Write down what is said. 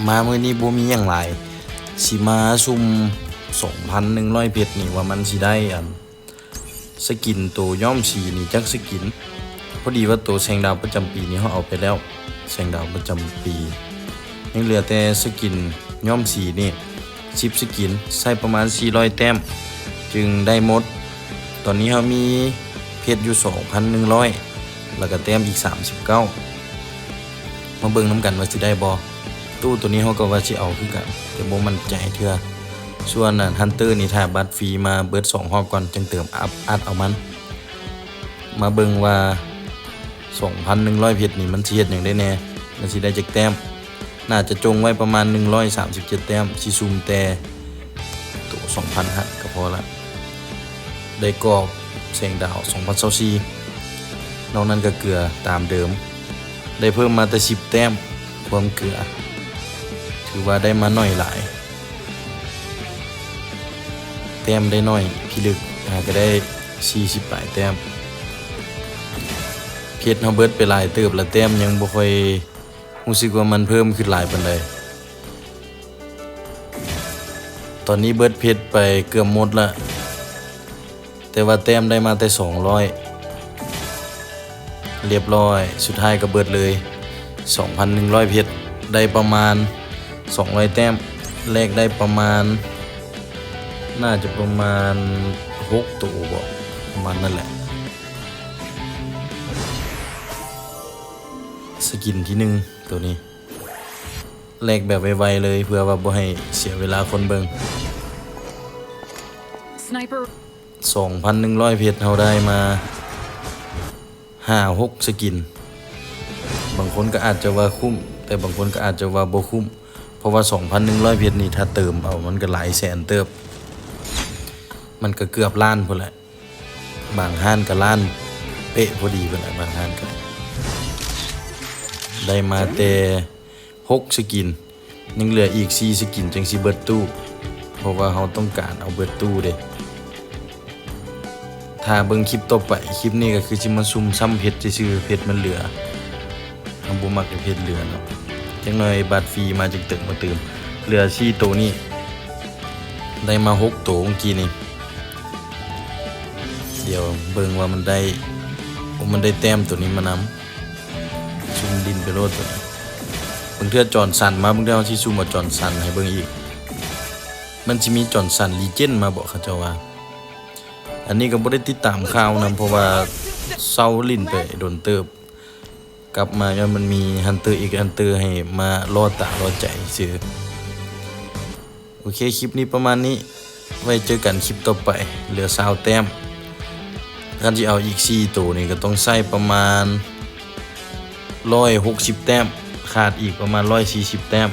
ມາມື້ນີ້ບໍ່ມີຫຍັງຫຼາຍ ຊິມາສຸ່ມສອງພັນໜຶ່ງຮ້ອຍເພັດນີ້ ວ່າມັນຊິໄດ້ອັນ ສະກິນໂຕຍ້ອມສີນີ້ຈັກສະກິນ. ພໍດີວ່າໂຕແສງດາວປະຈຳປີນີ້ເຮົາເອົາໄປແລ້ວ ແສງດາວປະຈຳປີ ຍັງເຫຼືອແຕ່ສະກິນຍ້ອມສີນີ້ສິບສະກິນ ໃຊ້ປະມານສີ່ຮ້ອຍແຕ້ມ ຈຶ່ງໄດ້ໝົດ. ຕອນນີ້ເຮົາມີເພັດຢູ່ສອງພັນໜຶ່ງຮ້ອຍ ແລ້ວກະແຕ້ມອີກສາມສິບເກົ້າ ມາເບິ່ງນຳກັນວ່າຊິໄດ້ບໍ່. ຕູ້ໂຕນີ້ເຮົາກໍວ່າຊິເອົາຄືກັນ ແຕ່ບໍ່ໝັ້ນໃຈເທື່ອ. ສ່ວນອັນ Hunter ນີ້ຖ້າບັດຟຣີມາເບິດສອງຮອບກ່ອນ ຈັ່ງເຕີມອັບອັດເອົາມັນ. ມາເບິ່ງວ່າສອງພັນໜຶ່ງຮ້ອຍເພັດນີ້ມັນຊິເຮັດຫຍັງໄດ້ແດ່ ມັນຊິໄດ້ຈັກແຕ້ມ. ໜ້າຈະຈົ່ງໄວ້ປະມານໜຶ່ງຮ້ອຍສາມສິບເຈັດແຕ້ມ ຊິສຸ່ມແຕ່ໂຕສອງພັນຫັ້ນກໍພໍລະ. ໄດ້ກອບແສງດາວສອງພັນຊາວສີ່ ນອກນັ້ນກໍເກືອຕາມເດີມ ໄດ້ເພີ່ມມາແຕ່ສິບແຕ້ມ ຄວາມເກືອ ຖືວ່າໄດ້ມາໜ້ອຍຫຼາຍ ແຕ້ມໄດ້ໜ້ອຍ ພິລຶກຫາກໍໄດ້ສີ່ສິບປາຍແຕ້ມ. ເພັດເຮົາເບິດໄປຫຼາຍເຕີບລະ ແຕ້ມຍັງບໍ່ຄ່ອຍຮູ້ສຶກວ່າມັນເພີ່ມຂຶ້ນຫຼາຍປານໃດ. ຕອນນີ້ເບິດເພັດໄປເກືອບໝົດລະ ແຕ່ວ່າແຕ້ມໄດ້ມາແຕ່ສອງຮ້ອຍ ລຽບຮ້ອຍ ສຸດທ້າຍກໍເບິດເລີຍ ສອງພັນໜຶ່ງຮ້ອຍເພັດ ໄດ້ປະມານສອງຮ້ອຍແຕ້ມ ແລກໄດ້ປະມານ ໜ້າຈະປະມານຫົກໂຕບໍ ປະມານນັ້ນແຫຼະ. ສະກິນທີໜຶ່ງ ໂຕນີ້ ແລກແບບໄວໆເລີຍ ເພື່ອວ່າບໍ່ໃຫ້ເສຍເວລາຄົນເບິ່ງ. Sniper ສອງພັນໜຶ່ງຮ້ອຍເພັດ ເຮົາໄດ້ມາຫ້າຫົກສະກິນ. ບາງຄົນກໍອາດຈະວ່າຄຸ້ມ ແຕ່ບາງຄົນກໍອາດຈະວ່າບໍ່ຄຸ້ມ ເພາະວ່າສອງພັນໜຶ່ງຮ້ອຍເພັດນີ້ ຖ້າເຕີມເອົາມັນກໍຫຼາຍແສນເຕີບ ມັນກໍເກືອບລ້ານພຸ້ນແຫຼະ. ບາງຮ້ານກໍລ້ານເປະພໍດີພຸ້ນແຫຼະ ບາງຮ້ານກໍໄດ້ມາແຕ່ຫົກສະກິນ ຍັງເຫຼືອອີກສີ່ສະກິນ ຈັ່ງຊິເບິດຕູ້ ເພາະວ່າເຮົາຕ້ອງການເອົາເບິດຕູ້ເດ້. ຖ້າເບິ່ງຄລິບຕໍ່ໄປ ຄລິບນີ້ກໍຄືຊິມາຊຸ່ມຊ້ຳເພັດຊື່ໆ ເພັດມັນເຫຼືອ ເຮົາບໍ່ມັກໃຫ້ເພັດເຫຼືອເນາະ. ຈັກໜ້ອຍບັດຟຣີມາຈຶ່ງເຕີມມາຕື່ມ. ເຫຼືອສີ່ໂຕນີ້ ໄດ້ມາຫົກໂຕເມື່ອກີ້ນີ້. ດຽວເບິ່ງວ່າມັນໄດ້ ໂອ້ ມັນໄດ້ແຕ້ມໂຕນີ້ມານຳ. ຊຸ່ມດິນໄປໂລດໂຕນີ້. ບາງເທື່ອຈອນສັນມາ ບາງເທື່ອເຮົາຊິຊຸ່ມເອົາຈອນສັນໃຫ້ເບິ່ງອີກ. ມັນຊິມີຈອນສັນ Legend ມາບໍ ເຂົາເຈົ້າວ່າ. ອັນນີ້ກໍບໍ່ໄດ້ຕິດຕາມຂ່າວນຳ ເພາະວ່າເຊົາຫຼິ້ນໄປດົນເຕີບ. ກັບມາຍ້ອນມັນມີ Hunter X Hunter ໃຫ້ມາລໍຕາລໍໃຈຊື່. ໂອເຄ ຄລິບນີ້ປະມານນີ້ ໄວ້ເຈີກັນຄລິບຕໍ່ໄປ. ເຫຼືອຊາວແຕ້ມ ຄັນຊິເອົາອີກສີ່ໂຕນີ້ກໍຕ້ອງໃຊ້ປະມານຮ້ອຍຫົກສິບແຕ້ມ ຂາດອີກປະມານຮ້ອຍສີ່ສິບແຕ້ມ.